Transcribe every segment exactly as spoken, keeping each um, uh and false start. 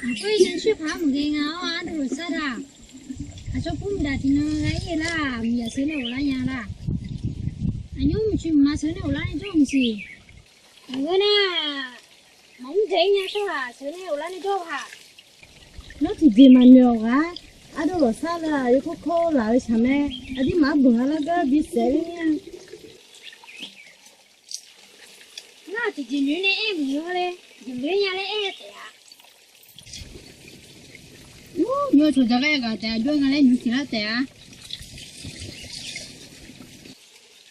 Aqsur iqnan shuir paq-aer maqghae nga-awr ardov lofsar daq. Aqcawq pur mqdaf tiqnan gha ir-eu lar, miqyaq sheuq nae ghoflar nya lar. Aqnymr mqcuf mqma sheuq nae ghoflar nae jawr mqsiq. Aqgeu nar, maqmr dzaeq ir nya tsawrhaq sheuq nae ghoflar nae jawr-eu haq. Nawr tiqjeq maqnoeq-awq ghaq. Ardov lofsar daq, yawkawr kawr laf-eu shaq mae. Aqdirmaf arbanq-a lar gar bisaef ler mir-a. Nar tiqjeq noeq nae aer maqngeur le. Jeq noeq nya laer aer taef-a. Ur, yawcawq jaq laer ghaq taef-a, jawr nga laer noeq tiq lar taef-a.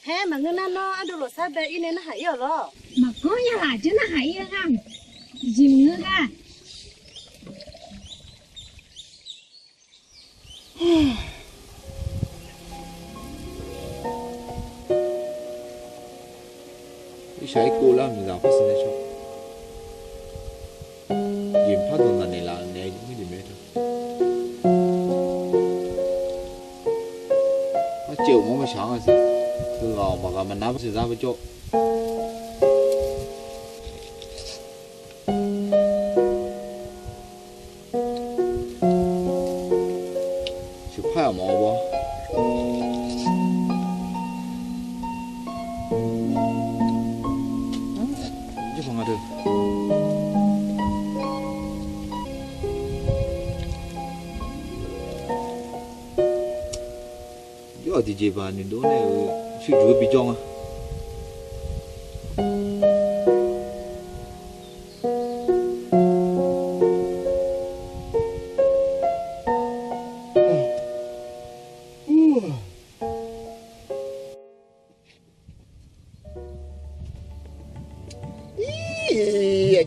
Haer maqngeur nar nawr ardov lofsar bae ir nae narhaq ir-awq lawr. Maqgawr ya laf jawr narhaq ir-eu ghaq. Tiqjeq maqngeur ghaq. Irshaq irkov lar-eu miqzaq par siqnya caw. Jeq par dawq naq naeqlaf-eu nae mirjeq mae taq. Arcaev-euq mawr maqshaq-anr-a siq. Heughaq-awq maqghaq maqnar par siqzar par jawr. Sheuqpar-aq mawf-eu bawr. Jirpaq nga deuq. Jawr-aq tiqjeq baq noeqdov nae-euq shirjuq-eu bijawr nga.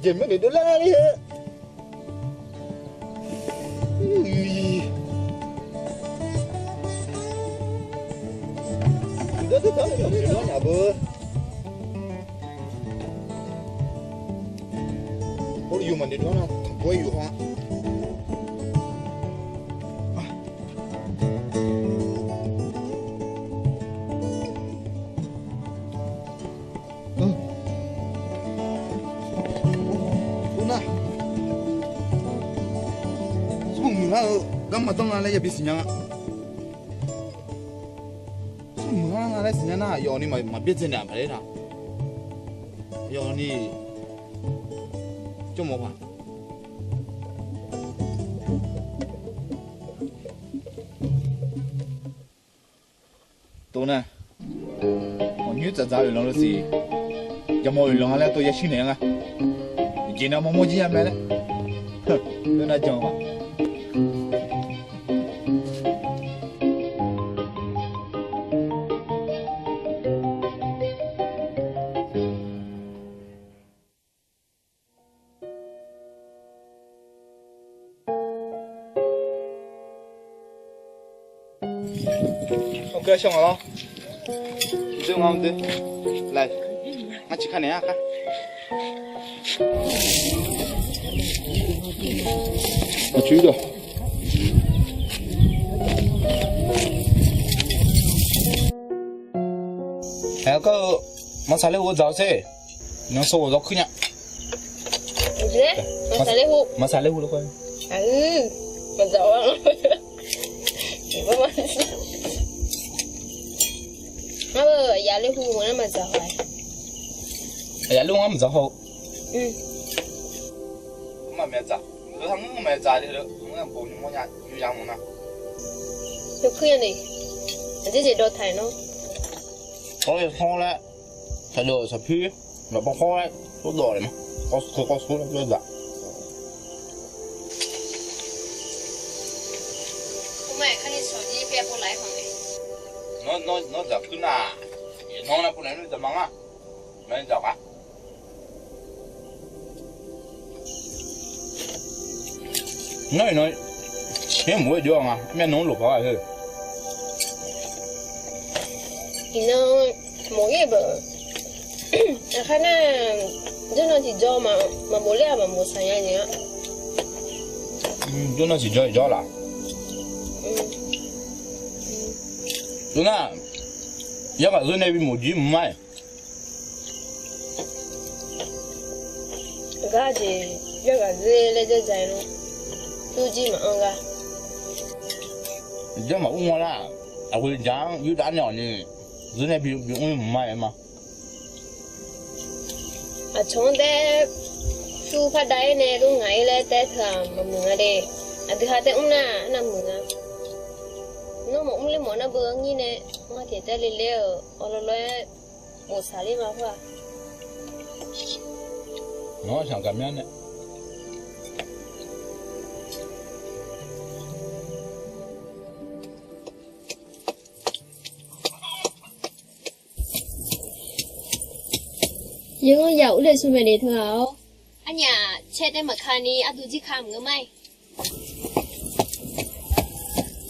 Aqjeq meuq noeqdov lar ler-eu. Dawr dawr dawr dawr dawr nya beu. Or yawmaf noeqdov nar tanqbawr-aer yawf-a. Ur nar, smrmuiq lar-eu garma danr nga laer yabi siqnya nga. Smrmuiq lar nga laer siqnya nar, yawf ni maqbyaerdzae naeq-aq paq ler taq. Yawf ni jawrmawf paq. Tov nar, maqnymr tsafdzaq oeqlanq lor siq. Jaqmawf oeqlanq nga laer tov yashir naeq nga. Jeq nav mawrmawr jir ya mae laer. Oe nar jan-eu ma. Oke, shawr nga lawr. Dui nga dui. Laer ngar ciq kar naeq-a kar. Aqcuir dawq. Aer, kar-eu, maqsaq ler ghov dzaq-awr sher. Nan sawr ghawqzawr kuir nya. Maqsaq ler hu, maqsaq ler hu lor kar. Maqdzaq-a. Ngar-eu aqyaf ler hu nar maqdzaq haw-a. Aqyaf ler hu ngar maqdzaq haw-eu. Maqmyaq dzaq. Lof-aer ngar maqmyaq dzaq le-eu, ngar bof nymr mawrnya yur ya mawf nar. Yawkuir ya ni. Aqjeq jeq dawqtaq-aer nawr. Tawr-eu sanr laer. Saqdeuq saqpir lafpov khawr laer tawrdawq le ma. Kawv kawv sawr laer tawrdawq. Nawr dzaq kuir nar, nawr nar pov naeq-aer dzaq ma nga. Nawr dzaq-a. Nawr iqnan, yaer moq-aer jawr-a nga, myav nan-anr lof paq-a heu. Iqnan, moq-ir beuq. Aqkhar nar, jawrnan tiqjawr ma, maqmof ler-aq maqmof saq nya jeq-a. Jawrnan tiqjawr iqjawr laf. Tov nar, yarkhaq zeur nae bimoq jir mq mar-aer. Gar jeq yarkhaq zeur laer dzardzaq-aer lor. Durjir maqanr gar. Jar maqur nga lar. Aqghoe jaq-anr yurdav nae awq ni, zeur nae bi mr maqma aer ma. Aqcawq-anr taef, pyur par dav-ir nae lur ngaq-ir laer taef teu-aq maqmuiq nga de. Aqdui ha taef mr nar, arnav muiq nga. Nawr maqmr ler mawf nar beu arnyir nae, ngar tiq taef le ler-euq awqlawq lof-aer bof saqler ma khoer-aq. Nawr shaq gaq myanr nae. Yaeqngae yaq ur le smr maeqnaeq teu-aq-awr, arnyaf caer taef maqka ni aqdui jir ka maqngeur ma-iq.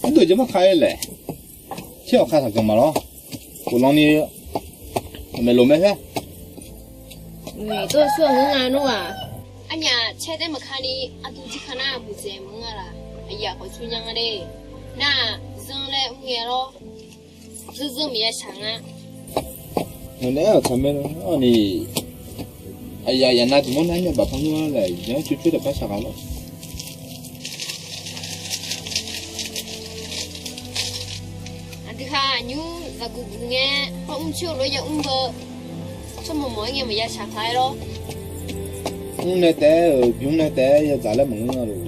Aqdui jir maqka-ir laeq. Caer awq ka taqganq ma lawr. Khoflan ni maeqlof mae haer. Tov-aer sur-aq ngeur nga nawr-aq. Arnyaf caer taef maqka ni aqdui jir ka nar muiqdzaeq maqngeur nga laf. Aqyaf khawf sur nya nga de. Nar-aq zanr laer mr ngae lawr. Zanr zanr maqya shaq nga. Nawq nae aer-awq taq mae lawr ni. Aqyaf yaf nav tiq mawr nar myavbaf par mr-a laer, janr coer coer taq par shaq ghaq lawr. Aqdui ha aqnymr zaqguq guq ngae, hawr mr coer-eu lof-aer ya mr beu. Tsawrmawq mawq-aer ngae maqya shaq taq-aer lawr. Mr nae taef-aer-euq bymr nae taef-aer yadzaq laer maqngeur nga lof.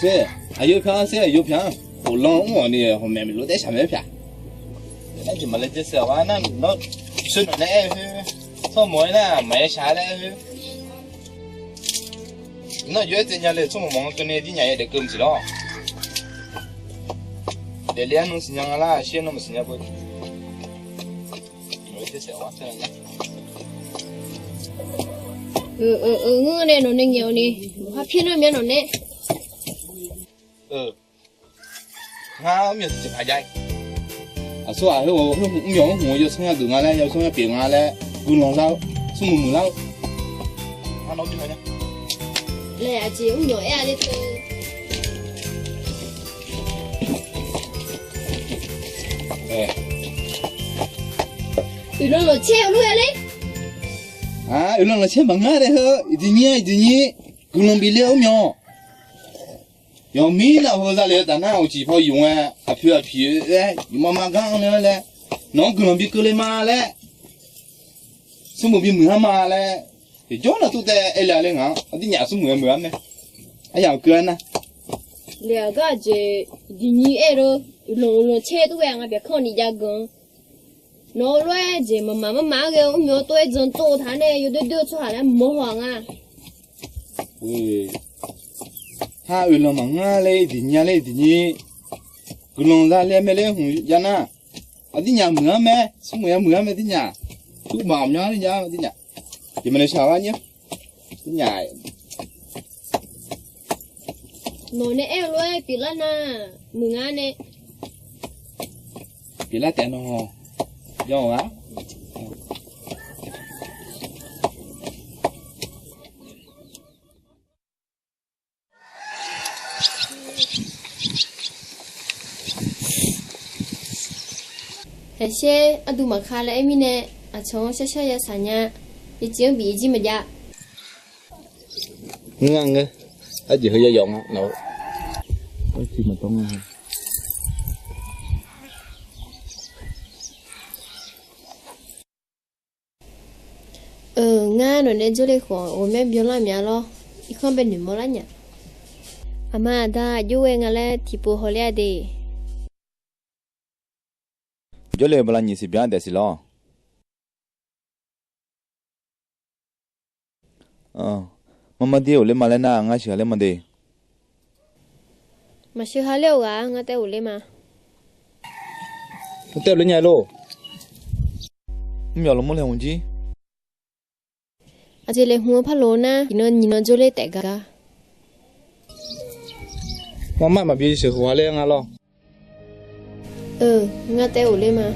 Sher, aqyawf pyaq-anr sher, aqyawf pyaq-anr. Khoflan mr-awq ni hawq maeq lof taef shaq maeq pyaq. Nar jeq maqle jeq sher-awq nar, nawr coer nawq nae aer-eu khoer, tsawrmawq-aer nar maqya shaq laer aer khoer. Nawr yawr-aer tsaev nya le, tsawrmawq mawq-anr keuvni dirnyaf ya daef keuv maqsiq lawr. Daefle-aer nan siqnya nga lar, shir-aer nan maqsiqnya beu. Ngeur nae nawq nae ngaeq-awq ni, maqpar pyaer nar myav nawq nae. Ngar mr myawq tiqjeq paq jav-ir. Aqsur-aq, mr myawq mr hmq-eu yawsanr ya geuf nga laer, yawsanr ya pyeuf nga laer, guiqlanq lar-eu, smrmuiq muiqlar-eu. Laer aqjeq mr myawq aer-a ler teu. Uiqlanq lanqtser-eu lof-aer ler. Uiqlanq lanqtser maqngeur-a laer heu, iqdui nyir-a iqdui nyir, guiqlanq bif le-eu mr myawq. Yawqmir navheu zale-eu taf nar, uqcif paw yuf ngae, aqpoeq aqpiq-eu aer, yufma ma gar-anr nae-aer laer, nawq-anr guiqlanq bi keuvle ma laer, smrmuiq bimuiq har ma laer, tiqjawr navtuf taef aer le-a ler ngaq-anr, aqdirnyaf smrmuiq-aer muiq-ar mae. Aryamq keuv-ar nar, le-aq gar aqjeq iqdui nyir aer-eu, uiqlanq uiqlanq tser tov ghae nga byaqkanr ni jav ganq. Nawq-eu lof-aer jeq maqmaq marmaf-aer ghae-eu mr myawq tov-aer jan tsov-eu taq nae yawdoer doer-eu tsawrhaq laer mawr haw-aq nga. Har uiqlanq maqngeur laer iqdui nyir-a laer iqdui nyir, guiqlanq zale mae laer hmq jav nar, aqdirnyaf muiq-ar mae, smrmuiq ya muiq-ar mae dirnyaf, tuvmaf aqmyanr ler jav-ar dirnyaf, jeq maqnaeq shaq-ar nyir, dirnyaf. Nawq nae aer-eu lof-aer pyeuflar nar, muiq ngar nae. Pyeuflar taef nawq, yawr-aq. Haeqsher arduq maqka laer aer mirnae, aqcawq-anr sharshar ya saq nya. Yawjeq-anr bif jir maqjav. Ngeur-a ngeur. Arjeq heu ya yawf nga nawq-eu. Arjeq maqdawr nga. Euq, ngar nawq nae jawrle khawf ghawqmyanr byanlar mya lawr. Irkanr bae noeqmawr lar nya. Aqma aqda aqjox ghae nga laer tiqpov hawler-a de. Jawrle-eu bala nyiq siq byan daef siq lawr. Marmar dir ghofler ma laer nar, ngar sheuq ha ler ma de. Maqsheuq ha ler-euq ghaq-a, ngar taef ghofler ma. Ngar taef ghofler nya lor. Mr myawq lawqmawr laeqhmq jir. Aqjeq laeqhmq-eu par loq nar, iqnan nyiq nan jawrler taef gar gar. Marmar maqbi sheuq ha ler ngar lawr. Euq, ngar taef ghofler ma.